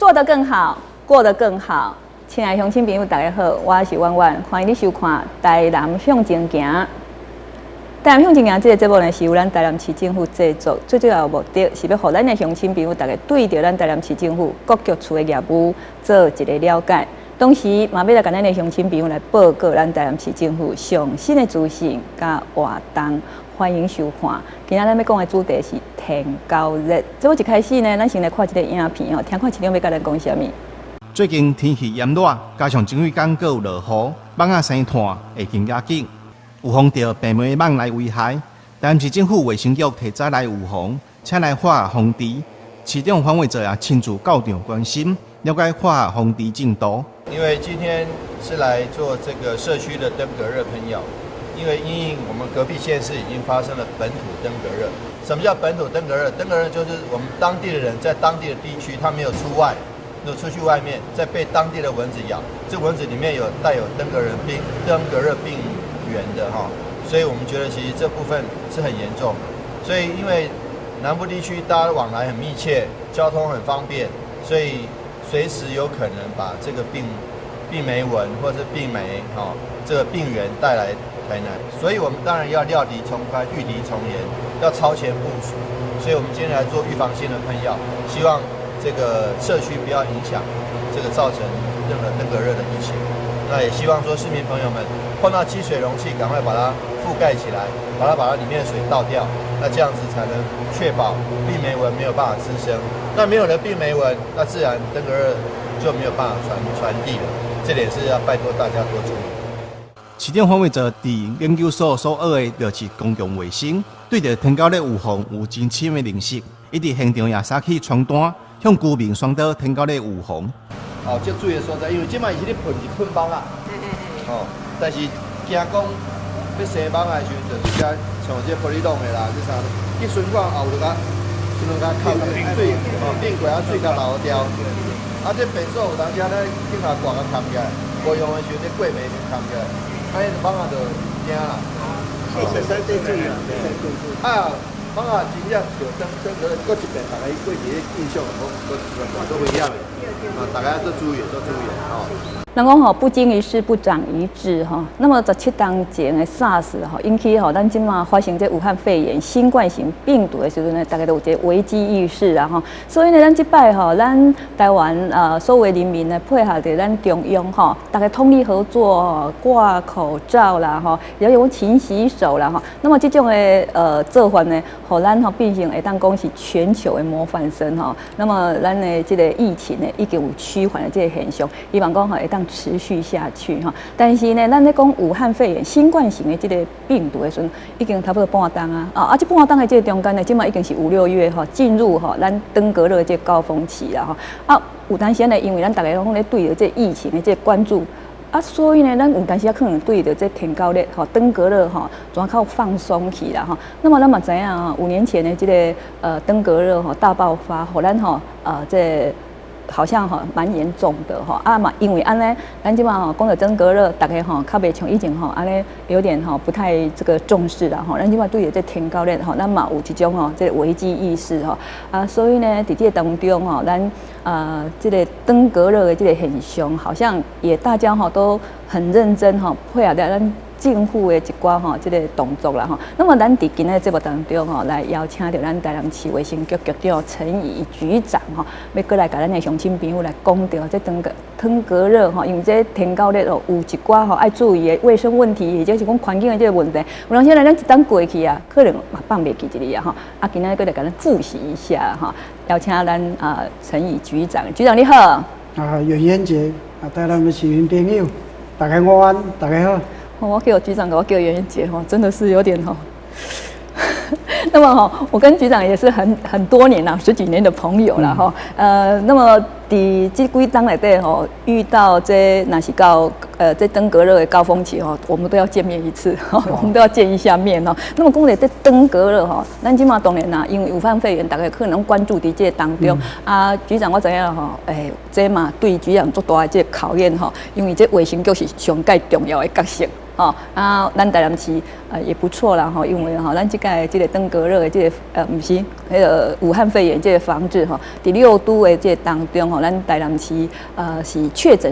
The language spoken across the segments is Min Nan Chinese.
做得更好，過得更好。親愛鄉親朋友，大家好，我是婉婉，歡迎你收看《台南向前行》。台南向前行這个節目呢，是由咱台南市政府製作，最主要的目的是欲予咱的鄉親朋友，逐家對著咱台南市政府各局處的業務做一个了解。同時，嘛欲來共咱的鄉親朋友來報告咱台南市政府上新的資訊佮活動，歡迎收看。今仔咱欲講的主題是天狗熱。節目一開始呢，咱先來看這个影片哦，聽看市長欲共咱講啥物。最近天氣炎熱，加上前幾工閣有落雨，蠓仔生炭會更加緊，有防著病媒蚊來危害。台南市政府衛生局提早來預防，請來化學防治。市長黃偉哲也親自到場關心，了解化學防治進度。因為今天是來做這個社區的登革熱噴藥，因為因應我們隔壁縣市已經發生了本土登革熱。什麼叫本土登革熱？登革熱就是我們當地的人在當地的地區，他沒有出外，沒有出去外面，在被當地的蚊子咬，這蚊子裡面有帶有登革熱病、登革熱病原的哈，所以我們覺得其實這部分是很嚴重。所以因為南部地區大家往來很密切，交通很方便，所以隨時有可能把這個病病媒蚊或者病媒哈這個病原帶來台南，所以我們當然要料敵從寬，預敵從嚴，要超前部署。所以我們今天來做預防性的噴藥，希望這個社區不要影響這個造成任何登革熱的疫情。那也希望說市民朋友們碰到積水容器，趕快把它覆蓋起來，把它裡面的水倒掉，那這樣子才能確保病媒蚊沒有辦法滋生。那沒有了病媒蚊，那自然登革熱就沒有辦法傳遞了。這點是要拜託大家多注意。市長黃偉哲佇研究所所學的就是公共衛生，對著天狗熱預防有真深的認識。伊佇現場也撒起傳單，向居民宣導天狗熱預防。哦，積水的所在，因為這擺是咧噴是噴蠓仔，哦，但是驚講欲生蠓仔的時陣，就是遮像這玻璃桶的啦，這啥，去巡看後就共巡看較水，哦，變過啊水共流掉。啊，這便所有當時咧警察掛共崁起來，無用的時陣，這過暝就崁起來，啊，彼蠓仔就驚啦。會使對注意啦，會使對注意。啊，蠓仔真正著登登個，閣一遍，逐家過去咧印象，攏都危險的。啊，逐家做注意，做注意，吼。人講吼，不經一事不長一智吼。那麼17冬前的 SARS 吼，引起吼，咱這馬發生這武漢肺炎新冠型病毒的時陣呢，逐家都有一个危機意識啊吼。所以呢，咱這擺吼，咱台灣所有人民呢，配合著咱中央吼，逐家通力合作，掛口罩啦吼，也有勤洗手啦吼。那麼這種的做法呢，予咱吼變成會當講是全球的模範生吼。那麼咱的這个疫情呢，已經有趨緩的這个現象，希望講吼會當持續下去哈。但是呢，咱咧講武漢肺炎新冠型的這个病毒的時陣，已經差不多半冬啊，啊，這半冬的這个中間呢，這馬已經是五六月吼，進入吼咱登革熱這个高峰期啦吼。啊，有當時呢，因為咱逐家攏咧對著這疫情的這个關注。啊，所以呢，咱有當時仔可能對著這天狗熱吼、登革熱吼，轉較放鬆去啦吼。那麼咱嘛知影吼，5年前的這个登革熱吼大爆發，予咱吼這好像吼蠻嚴重的吼。啊嘛，因為按呢，咱這馬吼講著登革熱，逐家吼較袂像以前吼按呢有點吼不太這個重視啦吼。咱這馬對著這天狗熱吼，咱嘛有這種吼這个危機意識吼。啊，所以呢，佇這个當中吼，咱這个登革熱的這个現象，好像也大家吼都很認真吼，配合著咱政府的一寡吼這个動作啦吼。那麼咱佇今仔節目當中吼，來邀請著咱台南市衛生局局長陳儀局長吼，欲閣來共咱的鄉親朋友來講著這登革熱吼，因為這天狗熱哦，有一寡吼愛注意的衛生問題，或者是講環境的這个問題。有當時咱一冬過去啊，可能嘛放袂記一下吼。啊，今仔閣來共咱複習一下吼，邀請咱啊陳儀局長，局長你好。啊，圓圓姐啊，台南的市民朋友，大家午安，大家好。我叫局長，我叫圓圓姐吼，真的是有點吼。那麼吼，我跟局長也是很多年啦，十幾年的朋友啦吼。那麼佇這幾冬內底吼，遇到這若是到這登革熱的高峰期吼，我們都要見面一次，我們都要見一下面哦。那麼講著這登革熱吼，咱這馬當然啦，因為武漢肺炎，大家可能關注佇這個當中。啊，局長我知影吼，欸，這嘛對局長足大的這個考驗吼，因為這衛生局是上蓋重要的角色。吼啊，咱台南市也不錯啦吼，因為吼，咱這屆這個登革熱的這個毋是彼個武漢肺炎這個防治吼，佇六都的這個當中吼，咱台南市是確診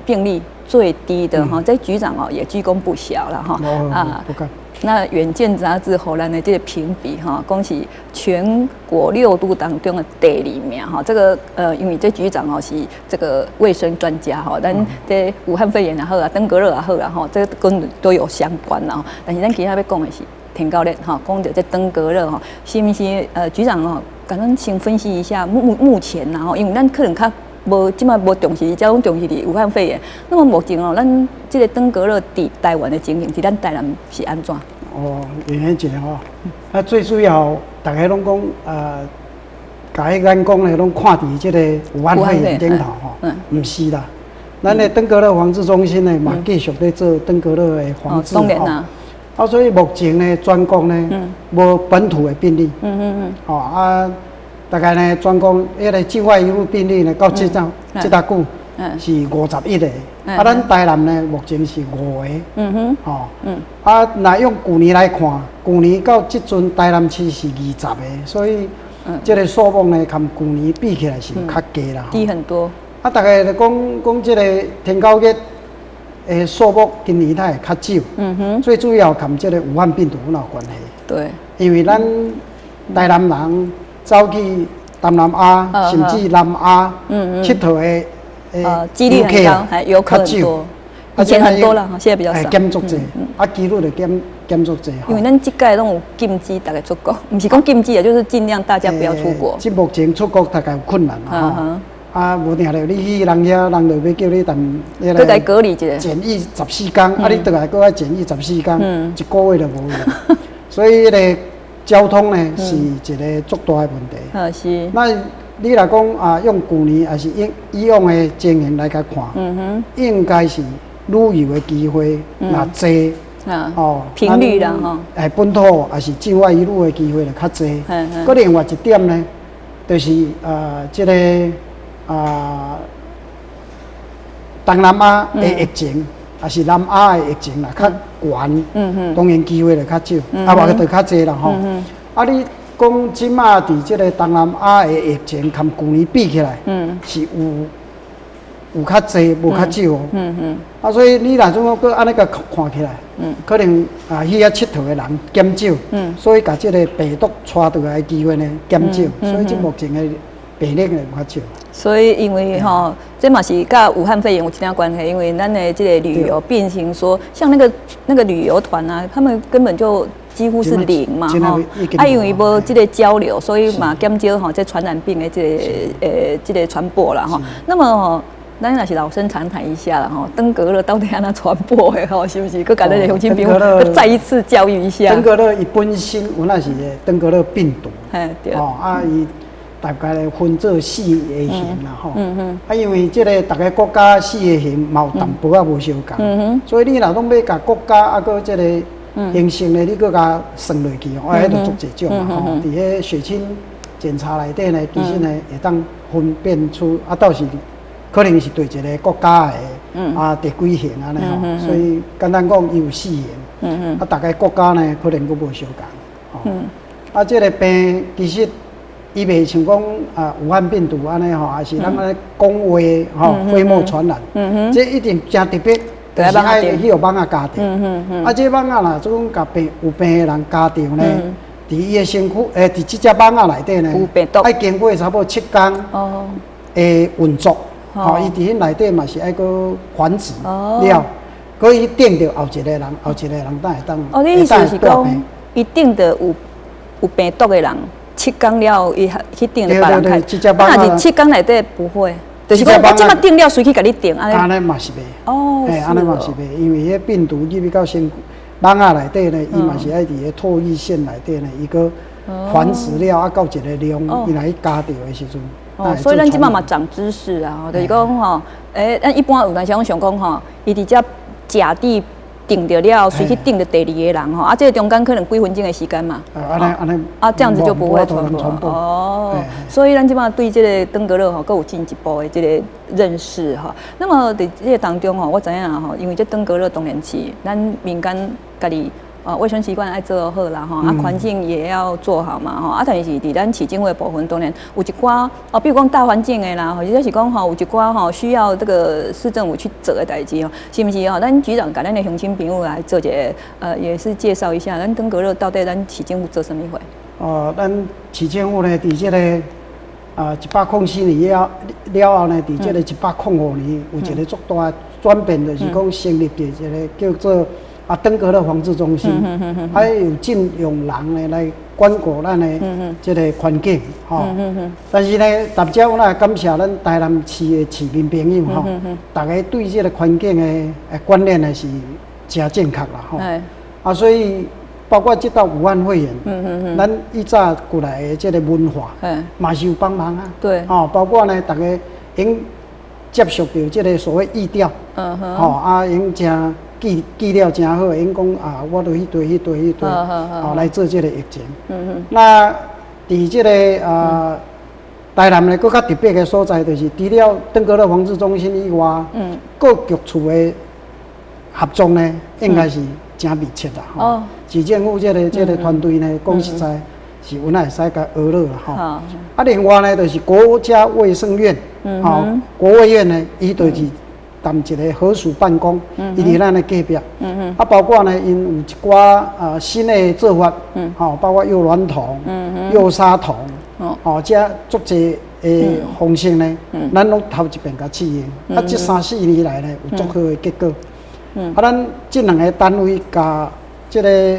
病例最低的哈，這局長哦也居功不小了哈啊，不敢。那遠見雜誌予咱的這個評比哈，講是全國六都當中的第二名哈。這個因為這局長哦是這個衛生專家哈，咱這武漢肺炎也好啊，登革熱也好啊哈，這個跟都有相關啦。但是咱今仔欲講的是天狗熱哈，講著這登革熱哈，是毋是？局長哦，共咱先分析一下目前然後，因為咱可能較無這馬無重視，才攏重視佇武漢肺炎。那麼目前哦，咱這個登革熱佇台灣的情形，佇咱台南是按怎？哦，袁萱姐吼，啊，最主要逐家攏講啊，共彼眼光咧攏看佇這個武漢肺炎頂頭吼，毋是啦，咱的登革熱防治中心呢嘛繼續咧做登革熱的防治吼。啊，所以目前呢，全國呢無本土的病例。吼啊，大概呢，全國彼個境外移入病例呢，到這陣這搭久是51個。啊，咱台南呢，目前是五個。吼。啊，若用舊年來看，舊年到這陣台南市是20個，所以這個數目呢，佮舊年比起來是較低啦。低很多。啊，大概就講講這個天狗熱的數目今年它會較少。最主要佮這個武漢病毒有關係。因為咱台南人走去東南亞，甚至南亞𨑨迌的幾率很高，還遊客很多。以前很多了，現在比較少。減足濟，啊，幾率就減減足濟。因為咱這屆攏有禁止大家出國，毋是講禁止啊，就是盡量大家不要出國。這目前出國大概有困難啦，吼。啊，無定著你去人遐，人就欲叫你等，閣來隔離一下，檢疫十四天，啊，你轉來閣愛檢疫十四天，一個月就無去。所以彼個交通呢是一個足大的問題。啊，是。那你若講啊，用舊年抑是以以往的經驗來共看，應該是旅遊的機會若濟，哦，頻率啦，吼，哎，本土抑是境外移入的機會就較濟。閣另外一點呢，就是這個啊，東南亞的疫情，抑是南亞的疫情若較懸，當然機會就較少，啊，無就較濟啦，吼。啊，你講這馬佇這個東南亞的疫情，佮舊年比起來，是有有較濟，無較少哦。啊，所以你若總講閣按呢共看起來，可能啊去遐𨑨迌的人減少，所以共這個病毒帶轉來的機會呢減少，所以這目前的病例呢有較少。所以因為吼，這嘛是佮武漢肺炎有一點關係，因為咱的這個旅遊變成說，像那個旅遊團啊，他們根本就幾乎是零嘛，吼，啊，因為無這個交流，所以嘛減少吼這傳染病的這個傳播啦，吼。那麼吼，咱若是老生常談一下啦，吼，登革熱到底按怎傳播的吼，是毋是？閣共咱的鄉親朋友再一次教育一下。登革熱伊本身有那是登革熱病毒，嘿，對。哦，啊，伊大概咧分做四個型啦，吼。啊，因為這個逐个國家四個型嘛有淡薄仔無相仝，所以你若攏欲共國家啊，閣這個形成咧，你閣共算落去，哦，彼就足濟種啦，吼。佇彼血清檢查內底呢，其實呢會當分辨出啊，到時可能是對一個國家的啊第幾型按呢吼，所以簡單講，伊有四型，啊，逐个國家呢可能閣無相仝，吼。啊，這個病其實伊袂像講啊武漢病毒按呢吼，抑是咱按呢講話吼飛沫傳染，這一定誠特別，就是愛去予蠓仔咬著。啊，這蠓仔若總共病有病的人咬著呢，佇伊的身軀，佇這隻蠓仔內底呢，愛經過差不多7工的運作，吼，伊佇彼內底嘛是愛閣繁殖了，閣伊叮著後一個人，後一個人才會當。哦，你意思是講，伊叮著有病毒的人，七工了，伊去叮著別人開，啊，若是七工內底不會，就是講我這馬叮了，隨去共你叮，按呢嘛是袂。哦，按呢嘛是袂，因為彼病毒入去到身蠓仔內底呢，伊嘛是愛佇彼唾液腺內底呢，伊閣繁殖了啊，到一個量，伊若去咬著的時陣。哦，所以咱這馬嘛長知識啊，就是講吼，咱一般有當時攏想講吼，伊佇遮甲地叮著了，隨去叮著第二个人吼，啊，這个中間可能幾分鐘的時間嘛。啊，按呢按呢。啊，這樣子就不會傳播。哦，所以咱這擺對這个登革熱吼，閣有進一步的這个認識哈。那麼佇這个當中吼，我知影吼，因為這登革熱當然是咱民間家己啊，衛生習慣愛做好啦吼，啊，環境也要做好嘛吼，啊，但是佇咱市政府的部分，當然有一寡哦，比如講大環境的啦，或者是講吼，有一寡吼需要這個市政府去做的代誌吼，是毋是吼？咱局長共咱的鄉親朋友來做一個，也是介紹一下，咱登革熱到底咱市政府做啥物貨？哦，咱市政府呢，佇這个104年了了後呢，佇這个105年有一個足大的轉變，就是講成立佇一個叫做登革熱防治中心，還有盡用人呢來管顧咱的這個環境，吼。但是呢，逐朝我也感謝咱台南市的市民朋友，吼，逐家對這個環境的觀念呢是誠正確啦，吼。啊，所以包括這道武漢肺炎，咱以早過來的這個文化，嘛是有幫忙啊。吼，包括呢，逐家𪜶接觸著這個所謂疫調，吼，啊，𪜶誠記記了誠好，𪜶講啊，我都彼堆彼堆彼堆，吼來做這個疫情。那佇這个台南呢，閣較特別的所在，就是除了登革熱防治中心以外，各局處的合作呢，應該是誠密切啦。吼，市政府這个團隊呢，講實在是阮也會使共學落啦。吼。啊，另外呢，就是國家衛生院，吼，國衛院呢，伊就是佇一个合署辦公，伊佇咱的隔壁。啊，包括呢，𪜶有一寡新的做法，吼，包括誘卵桶、誘沙桶，吼，這足濟的方式呢，咱攏頭一遍共試用。啊，這三四年來呢，有足好的結果。啊，咱這兩个單位共這个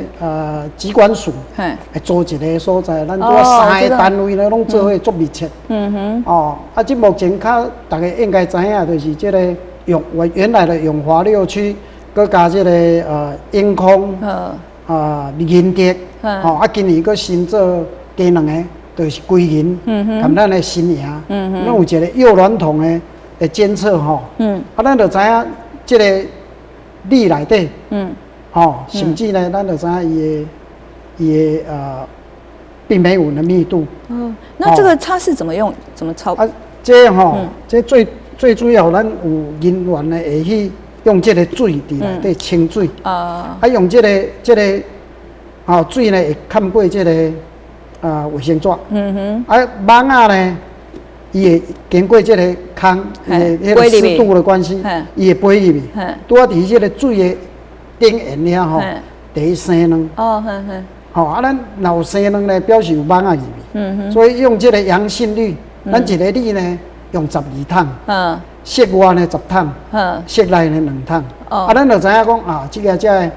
疾管署會做一个所在，咱這三个單位呢，攏做伙足密切。哦，啊，這目前較逐家應該知影，就是這个永原來的永華六區，閣佮這个永康，啊仁德，吼，啊今年閣新做加兩个，就是歸仁，佮咱的新營，攏有一个誘卵桶的監測吼，啊，咱就知影這个里內底，吼，甚至呢，咱就知影伊的病媒蚊的密度。嗯，那這個它是怎麼用？怎麼操？啊，這吼，這最最主要，咱有人員呢會去用這个水佇內底清水。啊，用這个吼水呢會崁過這个衛生紙。啊，蚊仔呢，伊會經過這个空，伊的彼个濕度的關係，伊會飛入去。拄仔佇這个水的頂緣遐吼，佇咧生卵。哦，嘿嘿。吼，啊，咱若有生卵呢，表示有蚊仔入去。所以用這个陽性率，咱一个里呢用12桶。室外呢10桶。室內呢兩桶。啊，咱就知影講啊，這个這个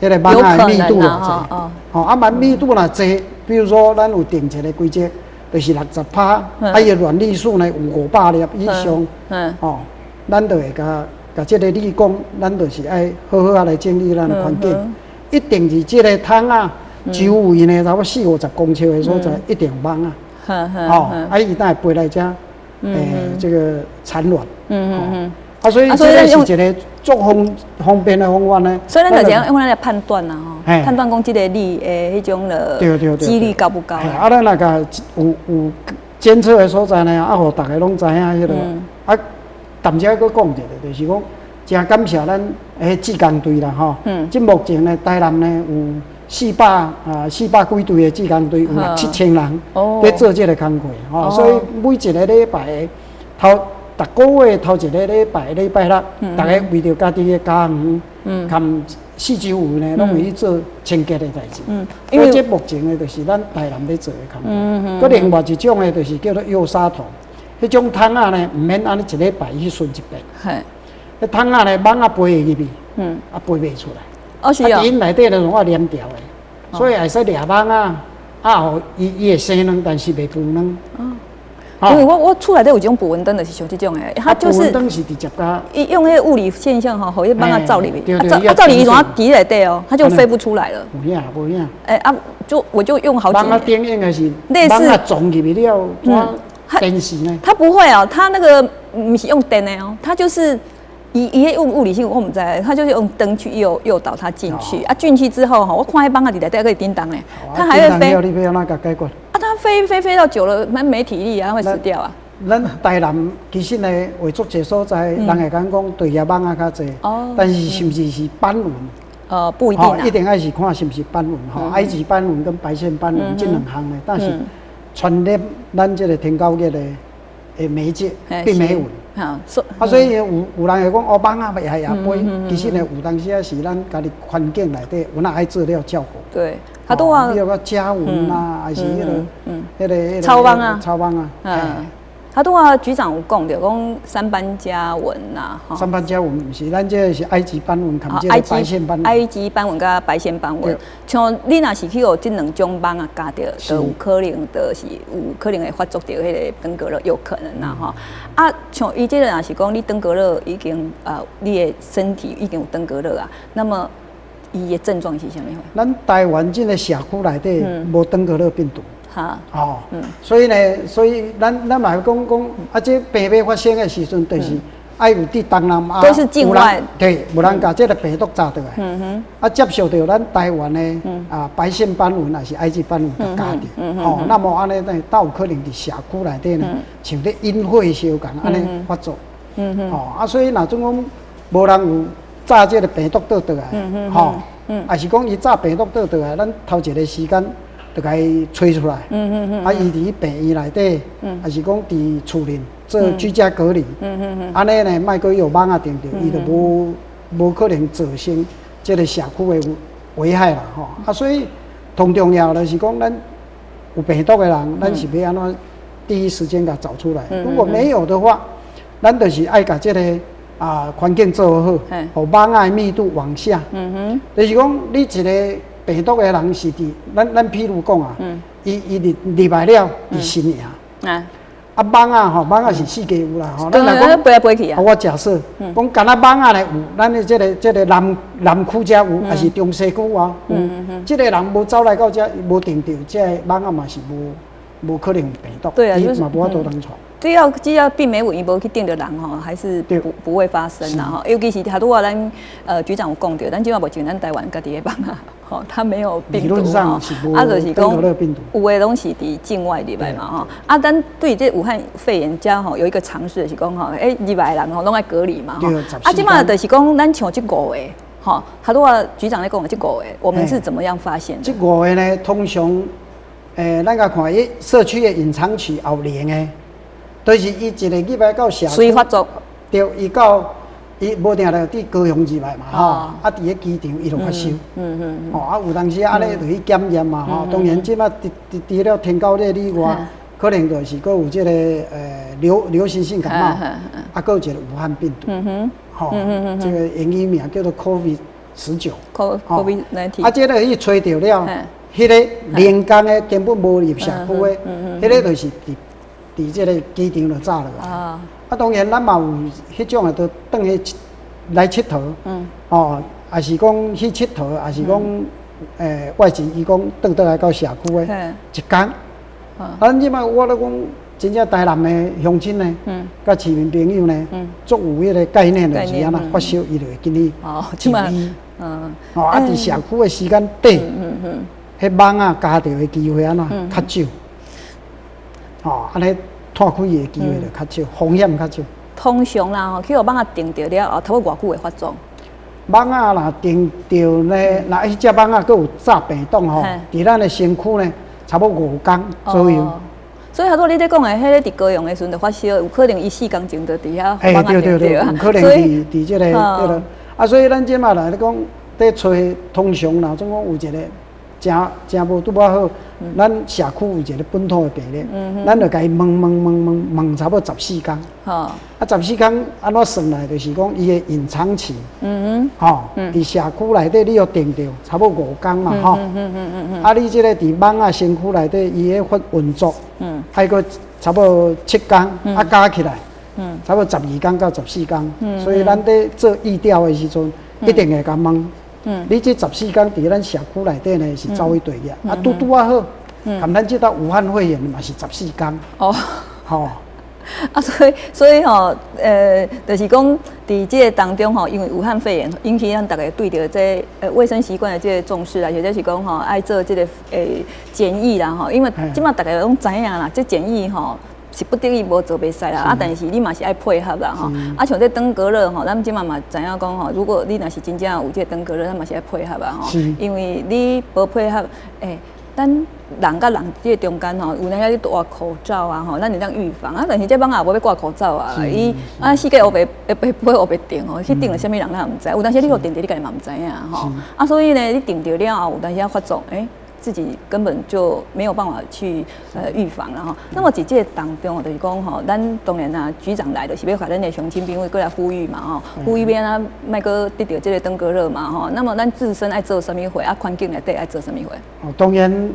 彼个蚊仔的密度偌濟。吼，啊，蚊密度若濟，比如說咱有定一个規則，就是60趴，啊，伊的卵粒數呢有500粒以上。吼，咱就會共共這个里講，咱就是愛好好仔來整理咱的環境，一定是這个桶仔周圍呢，差不多四五十公尺的所在，一定有蚊仔。吼，啊，伊等會飛來遮，這个產卵。啊，所以這个是一个足方便的方法呢。所以咱就用咱來判斷啦，吼，判斷講這个里的彼種的幾率高不高？啊，咱若共有監測的所在呢，啊，予逐家攏知影彼个。啊，踮遮閣講一个，就是講，誠感謝咱彼志工隊啦，吼。這目前呢，台南呢有400幾隊的志工隊，有六七千人佇做這个工課，吼。所以每一个禮拜頭，逐个月頭一个禮拜禮拜六，逐家為著家己的家園，含四周圍呢，攏會去做清潔的代誌。因為這目前的就是咱台南咧做的工課。閣另外一種的，就是叫做誘沙桶，彼種桶仔呢，毋免按呢一禮拜去巡一遍。彼桶仔呢，蚊仔飛會入去，啊飛袂出來。哦，是啊。啊，佇𪜶內底就愛黏牢的，所以會使掠蚊仔，啊，予伊會生卵，但是袂孵卵。因為我厝內底有一種捕蚊燈，就是像這種的，它就是捕蚊燈是直接共伊用彼個物理現象吼，予彼蚊仔走入去，啊走入去，伊怎佇內底哦，它就飛不出來了。有影無影？欸啊，就我就用好幾年。蚊仔頂應該是蚊仔撞入去了，怎電死呢？它不會哦，它那個毋是用電的哦，它就是伊伊用物理性，我毋知，他就是用燈去誘導它進去。啊，進去之後吼，我看彼蠓仔佇內底閣叮當咧，它還會飛。你欲按怎共解決？啊，它飛飛飛到久了，沒體力啊，會死掉啊。咱台南其實呢，有足濟所在，人會講講地下蠓仔較濟，但是是毋是是斑蚊？不一定。一定愛是看是毋是斑蚊吼，埃及斑蚊跟白線斑蚊這兩項呢，但是傳染咱這個天狗熱的媒介，病媒蚊。啊，所以有人會講哦，蠓仔也飛，其實呢，有當時啊是咱家己環境內底，有哪愛做了照顧。對，較多啊，比如講家蚊啊，還是彼個草蠓啊，草蠓啊。較拄仔局長有講著，講三斑家蚊呐，三斑家蚊毋是，咱這個是埃及斑蚊，含這個白線斑蚊。埃及斑蚊佮白線斑蚊，像你若是去予這兩種蠓仔咬著，就有可能就是有可能會發作著彼個登革熱，有可能啦吼。啊，像伊這個若是講你登革熱已經啊，你的身體已經有登革熱啊，那麼伊的症狀是啥物？咱台灣這個社區內底無登革熱病毒。哦，所以呢，所以咱嘛講講，啊，這病欲發生的時陣，就是愛有佇東南亞，都是境外，對，有人共這個病毒炸倒來，啊，接受著咱台灣的啊白線斑蚊抑是埃及斑蚊共咬著，吼，那麼按呢，倒有可能佇社區內底呢，像咧隱血相共按呢發作，吼，啊，所以若總講無人有炸這個病毒倒轉來，吼，抑是講伊炸病毒倒轉來，咱頭一個時間就共伊揣出來，啊，伊佇病院內底，抑是講佇厝裡做居家隔離，按呢呢，莫閣予蠓仔叮著，伊就無可能造成這個社區的危害啦，吼。啊，所以同重要就是講，咱有病毒的人，咱是欲按怎第一時間共找出來。如果沒有的話，咱就是愛共這個啊環境做好，予蠓仔的密度往下。就是講，你一個病毒的人是佇咱譬如講啊，伊入來了佇新營，啊蠓仔吼，蠓仔是四界有啦吼。咱來講飛來飛去啊。我假設講敢若蠓仔咧有，咱的這個南區遮有，抑是中西區啊有。這個人無走來到遮，無叮著，這個蠓仔嘛是無可能有病毒，對啊，伊嘛無法度通傳。只要病媒蚊伊無去叮著人吼，還是不會發生啦吼。尤其是頭拄仔咱局長有講著，咱這馬目前咱台灣家己的蠓仔，吼，它沒有病毒吼，啊，就是講有的攏是佇境外入來嘛吼。啊，咱對這武漢肺炎遮吼有一個常識，是講吼，欸，入來的人吼攏愛隔離嘛吼。啊，這馬就是講咱像這五個，吼，頭拄仔局長咧講的這五個，我們是怎麼樣發現的？這五個呢，通常，咱共看伊社區的隱藏期後連的。就是伊一個入來到社區，隨發作，對，伊到伊無定著佇高雄入來嘛，吼，啊，佇咧機場伊就發燒，吼，啊，有當時按呢就去檢驗嘛，吼，當然這馬除了天狗熱以外，可能就是閣有這個流行性感冒，啊，閣有一個武漢病毒，吼，這個英語名叫做 COVID-19，COVID-19，啊，這個去揣著了，彼個連工的根本無入社區的，彼個就是佇這個機場就炸落來，啊，當然咱嘛有彼種的，都轉去來𨑨迌，哦，抑是講去𨑨迌，抑是講外籍移工轉轉來到社區的一工。咱這擺我咧講，真正台南的鄉親呢，佮市民朋友呢，足有彼個概念，就是按怎發燒，伊就會緊去就醫。哦，啊，佇社區的時間短，彼蠓仔咬著的機會按怎較少。哦，按呢湠開的機會就較少，風險較少。通常啦吼，去予蠓仔叮著了後，差不多偌久會發作？蠓仔若叮著呢，若彼隻蠓仔閣有炸病毒吼，佇咱的身軀呢，差不多5工左右。所以頭拄你咧講的，彼個佇高雄的時陣就發燒，有可能伊4工前就佇遐。欸，對對對，有可能佇這個對囉。啊，所以咱這馬來咧講，佇揣通常啦，總講有一個誠誠無拄仔好，咱社區有一個本土的病例，咱就共伊問問問問問差不多十四工。啊，十四工按怎算來？就是講伊的隱藏期。吼，佇社區內底你予叮著，差不多五工嘛，吼。啊，你這個佇蠓仔身軀內底，伊咧發運作，愛閣差不多7工，啊加起來，差不多12工到十四工。所以咱佇做疫調的時陣，一定會共問。你這十四工佇咱社區內底呢，是走去佗去啊？拄拄仔好，含咱這搭武漢肺炎嘛是十四工。哦，吼。啊，所以吼，就是講佇這个當中吼，因為武漢肺炎引起咱逐家對著這衛生習慣的這个重視啦，或者是講吼愛做這个檢疫啦吼，因為這馬逐家攏知影啦，這檢疫吼是不得已無做袂使啦，啊，但是你嘛是愛配合啦吼。啊，像這登革熱吼，咱這馬嘛知影講吼，如果你若是真正有這个登革熱，咱嘛是愛配合啊吼，因為你無配合，咱人佮人這个中間吼，有當時你戴口罩啊吼，咱會當預防啊。但是這蠓仔無欲掛口罩啊，伊啊四界烏白會飛烏白叮吼，去叮著啥物人咱也毋知。有當時你予叮著，你家己嘛毋知影吼。啊，所以呢，你叮著了後，有當時發作，自己根本就沒有辦法去預防啦吼。那麼佇這個當中，就是講吼，咱當然啊，局長來就是欲共咱的鄉親朋友過來呼籲嘛吼，呼籲欲按怎莫閣得著這個登革熱嘛吼。那麼咱自身愛做啥物貨，啊環境內底愛做啥物貨？哦，當然，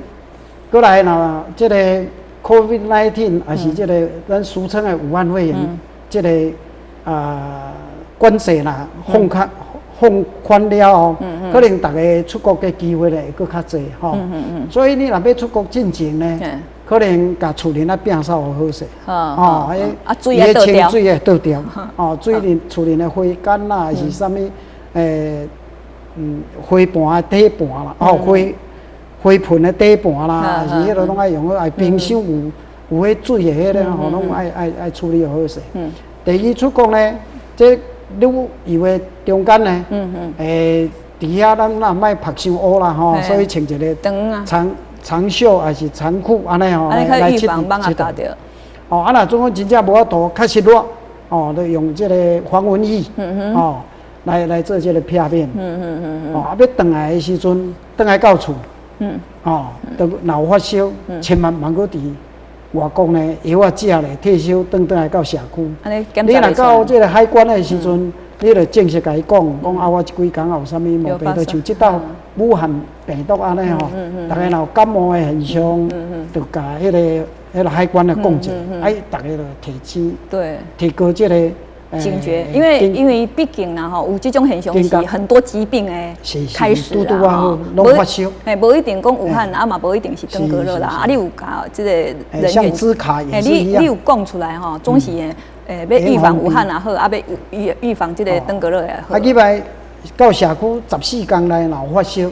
過來若這个 COVID-19 抑是這个咱俗稱的武漢肺炎，這个管制若放較放寬了後，可能逐家出國的機會咧會閣較濟吼。所以你若欲出國進前呢，可能共厝內仔摒掃予好勢，哦，啊水愛倒掉，水愛倒掉，哦，水裡厝內的火乾啦，抑是啥物，火盤的底盤啦，哦，火盆的底盤啦，抑是彼个攏愛用好，愛冰箱有彼水的彼个吼，攏愛處理好勢。第二出國呢，這旅遊的中間呢，佇遐咱若莫曝傷烏啦吼，所以穿一个長長袖抑是長褲按呢吼，來預防蠓仔咬著。哦，啊若總講真正無法度，確實熱，哦，就用這个防蚊液，哦，來做這个避免。哦，啊，欲轉來的時陣，轉來到厝，哦，都若有發燒，千萬毋通閣佇外國呢，藥仔食咧，退燒，轉轉來到社區。你若到這个海關的時陣，你就正式共伊講，講啊，我這幾工有啥物毛病，就像這道武漢病毒按呢吼，逐家若有感冒的現象，就共彼个海關來講者，哎，逐家就提醒，提高這个警覺，因為畢竟啦吼，有這種現象是很多疾病的開始啦吼，攏發燒，無一定講武漢啊嘛，無一定是登革熱啦，啊，你有共這个人員，你有講出來吼，總是欲預防武漢也好，啊，欲預防這个登革熱也好。啊，入來到社區14工內若有發燒，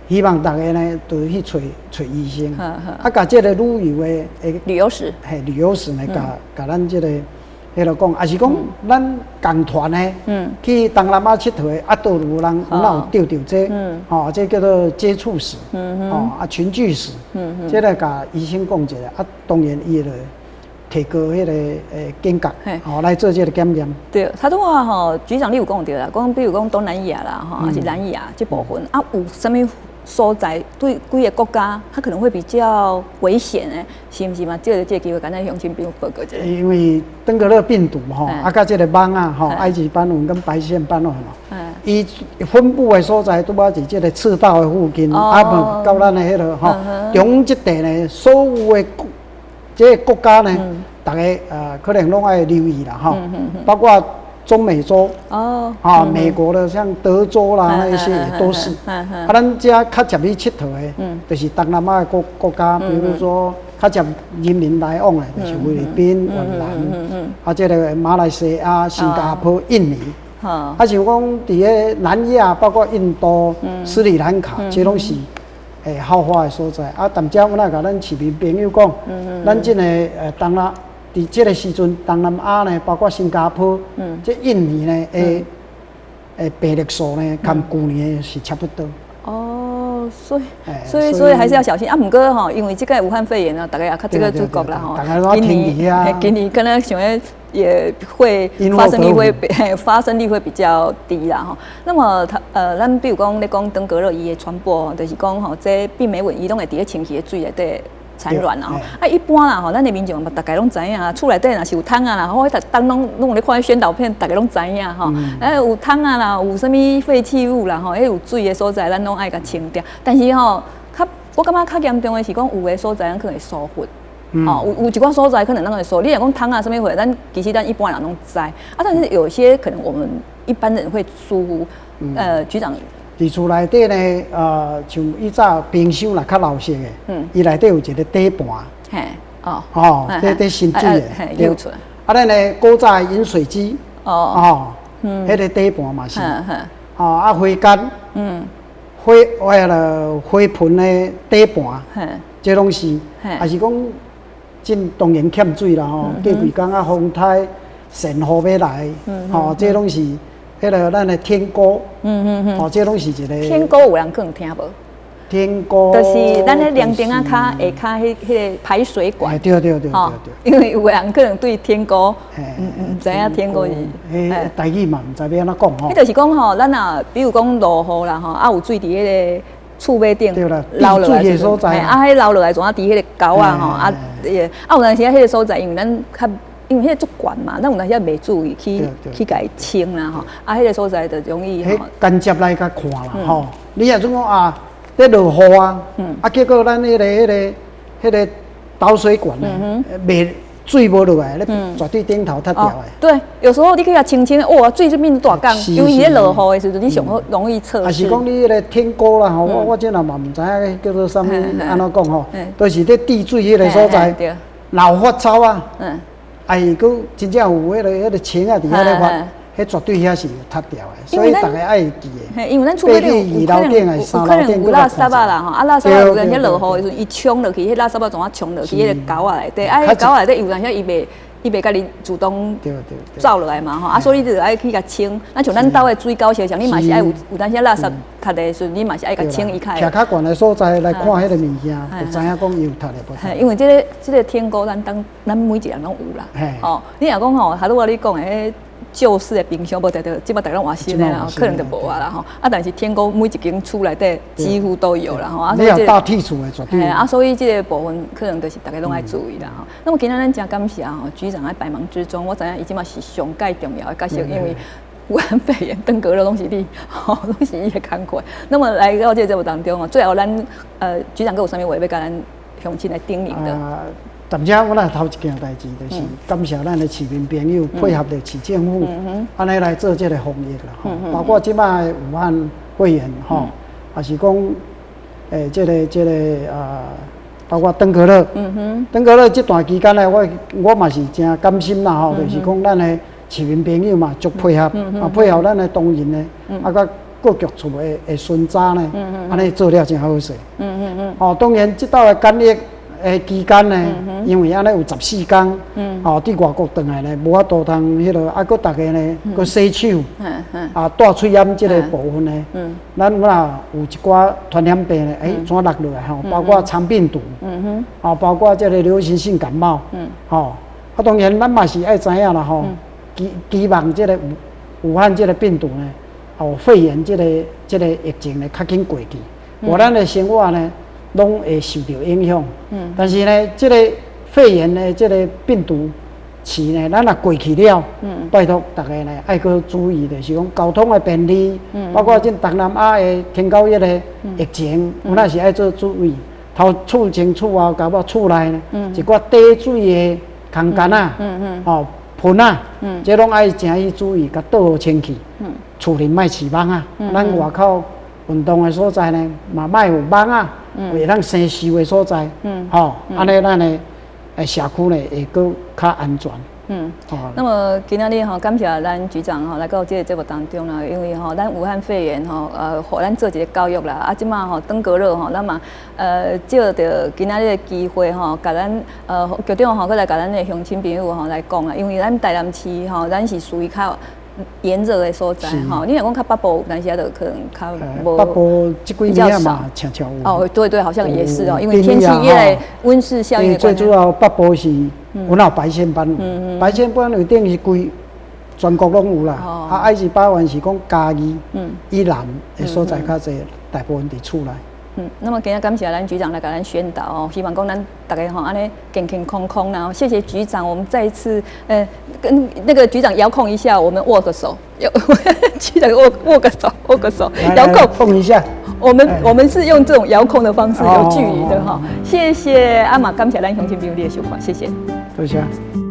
希望逐家呢都去揣揣醫生，啊，共這个旅遊的旅遊史，嘿，旅遊史呢，共咱這个。彼落講，抑是講咱仝團的，去東南亞𨑨迌的，啊，都有人有哪有著著這，吼，這叫做接觸史，吼，啊群聚史，這个共醫生講一下，啊，當然伊會提高彼个警覺，吼，來做這个檢驗。對，頭拄仔吼，局長你有講著啦，講比如講東南亞啦，吼，抑是南亞這部分，啊，有啥物所在對幾个國家，它可能會比較危險呢？是毋是嘛？藉這个機會，共咱鄉親朋友報告一下。因為登革熱病毒吼，啊，佮這个蠓仔吼，埃及斑蚊跟白線斑蚊吼，伊分布的所在拄仔佇這个赤道的附近，啊，無到咱的彼个吼，中這塊呢，所有的這个國家呢，逐家可能攏愛留意啦吼，包括中美洲哦，啊，美國的像德州啦那些也都是。啊，咱遮較捷去𨑨迌的，就是東南亞國家，比如說較捷人民來往的，就是菲律賓、越南，啊，這个馬來西亞、新加坡、印尼。啊，像講佇个南亞，包括印度、斯里蘭卡，這攏是會好發的所在。啊，但遮阮也共咱市民朋友講，咱這个東南。佇這个時陣，東南亞呢，包括新加坡，這印尼呢，的病例數呢，佮舊年是差不多。哦，所以還是要小心啊！毋過吼，因為這个武漢肺炎啊，逐家也較這个出國啦吼。今年可能想欲也會發生率會比較低啦吼。那麼，他咱比如講咧講登革熱伊的傳播，就是講吼，這病媒蚊伊攏會佇咧清氣的水內底產卵啦吼，啊一般啦吼，咱的民眾嘛，逐家攏知影啊，厝內底若是有蟲仔啦，我逐當攏攏有咧看宣導片，逐家攏知影吼。哎，有蟲仔啦，有啥物廢棄物啦吼，彼有水的所在，咱攏愛共清掉。但是吼，較我感覺較嚴重的是講，有的所在咱可能會疏忽。哦，有一寡所在可能咱會疏，你若講蟲仔啥物貨，咱其實咱一般人攏知。啊，但是有些可能我們一般人會疏忽。局長。佇厝內底呢，像以早冰箱若較老式的，伊內底有一个底盤，哦，佇滲水的，對。啊，咱的古早的飲水機，哦，彼個底盤嘛是，哦，啊，火間，火，迄个火盆的底盤，這攏是，抑是講，這當然欠水啦吼，過幾工啊，風颱、鱔雨欲來，吼，這攏是彼个咱的天鍋，哦，這攏是一個天鍋有人可能聽無？天鍋就是咱咧涼亭仔跤下跤彼個排水管，對對對對對。因為有的人可能對天鍋，毋知影天鍋是，彼台語嘛，毋知欲按怎講吼。彼就是講吼，咱若比如講落雨啦吼，啊有水佇彼個厝尾頂流落來的所在，啊，彼流落來怎啊佇彼個溝仔吼，啊，啊有當時啊，彼個所在，因為咱較因為彼個足懸嘛，咱有當時啊袂注意去共伊清啦吼，啊，彼個所在就容易。彼間接來共看啦吼，你若總講啊，咧落雨啊，啊，結果咱彼個導水管呢，袂水無落來，咧絕對頂頭塌掉的。對，有時候你去共清清，哇，水這變大江，尤其咧落雨的時陣，你上好容易測試。抑是講你彼個天鍋啦吼，我這若嘛毋知影叫做啥物，按怎講吼，都是咧滴水彼個所在，老發臭啊，哎，閣真正有彼個蟲仔佇遐咧發。彼絕對遐是有塌掉的，所以逐家愛記的。因為咱厝邊有可能有垃圾仔啦吼，啊垃圾仔有陣時落雨的時陣，伊沖落去，彼垃圾仔怎啊沖落去？彼個溝仔內底，啊，彼溝仔內底有陣時伊袂家己主動走落來嘛吼，啊，所以你就愛去共清。啊，像咱兜的水溝相像，你嘛是愛有當時垃圾塌的時陣，你嘛是愛共清伊較會。徛較懸的所在來看彼個物件，就知影講伊有塌的無。因為這個天鍋，咱當咱每一個人攏有啦。哦，你若講吼，頭拄仔你講的彼舊式的冰箱，無定著，這擺逐家攏換新的啦，可能就無啊啦吼。啊，但是天鍋每一間厝內底幾乎都有啦吼。啊，所以大鐵厝的絕對。啊，所以這個部分可能就是逐家攏愛注意啦吼。那麼今仔咱誠感謝吼，局長佇百忙之中，我知影伊這馬是上蓋重要的角色，因為武漢肺炎、登革熱攏是你，吼，攏是伊的工課。那麼來到這個節目當中哦，最後咱局長閣有啥物話欲共咱鄉親來叮嚀的？踮遮我來頭一件代誌，就是感謝咱的市民朋友配合著市政府，按呢來做這個防疫啦，吼，包括這擺的武漢肺炎吼，抑是講這個啊，包括登革熱，登革熱這段期間呢，我嘛是誠感心啦吼，就是講咱的市民朋友嘛足配合，啊配合咱的同仁呢，啊佮各局處的巡查呢，按呢做了誠好勢。哦，當然這道的檢疫的期間呢，因為按呢有14工，哦，佇外國轉來呢，無法度通彼落，啊，閣逐家呢，閣洗手，啊，戴喙罨這個部分呢，咱若有一寡傳染病呢，欸，怎落落來吼？包括腸病毒，哦，包括這個流行性感冒，吼，啊，當然咱嘛是愛知影啦吼，期望這個武漢這個病毒呢，哦，肺炎這個疫情呢，較緊過去，無咱的生活呢，攏會受著影響。但是呢，這個肺炎的這個病毒期呢，咱若過去了，拜託逐家呢愛閣注意，就是講交通的便利，包括這東南亞的天狗疫的疫情，有哪是愛做注意。頭厝前厝後，包括厝內呢，一寡滴水的空間啊，吼盆啊，這攏愛誠去注意，共倒好清氣。厝裡莫飼蠓仔，咱外口運動的所在呢，嘛莫有蠓仔，會當生鏽的所在，吼，按呢咱的社區呢會閣較安全。那麼今仔日吼，感謝咱局長吼來到這個節目當中啦，因為吼咱武漢肺炎吼，予咱做一個教育啦，啊，這馬吼登革熱吼，咱嘛藉著今仔日的機會吼，共咱局長吼，閣來共咱的鄉親朋友吼來講啦，因為咱台南市吼，咱是屬於較炎熱的所在吼，你若講較北部，但是就可能較無北部這幾年嘛，常常有。哦，對對，好像也是哦，因為天氣越來溫室效應。最主要北部是有那白線斑蚊，白線斑蚊等於規全國攏有啦。啊，愛滋斑蚊是講嘉義以南的所在較濟，大部分佇厝內。那麼今仔感謝咱局長來共咱宣導哦，希望講咱逐家吼按呢健健康康啦。謝謝局長，我們再一次跟那個局長遙控一下，我們握個手，局長握握個手，握個手，遙控碰一下。我們是用這種遙控的方式，有距離的哈。謝謝啊嘛，感謝咱鄉親朋友的收看，謝謝。多謝。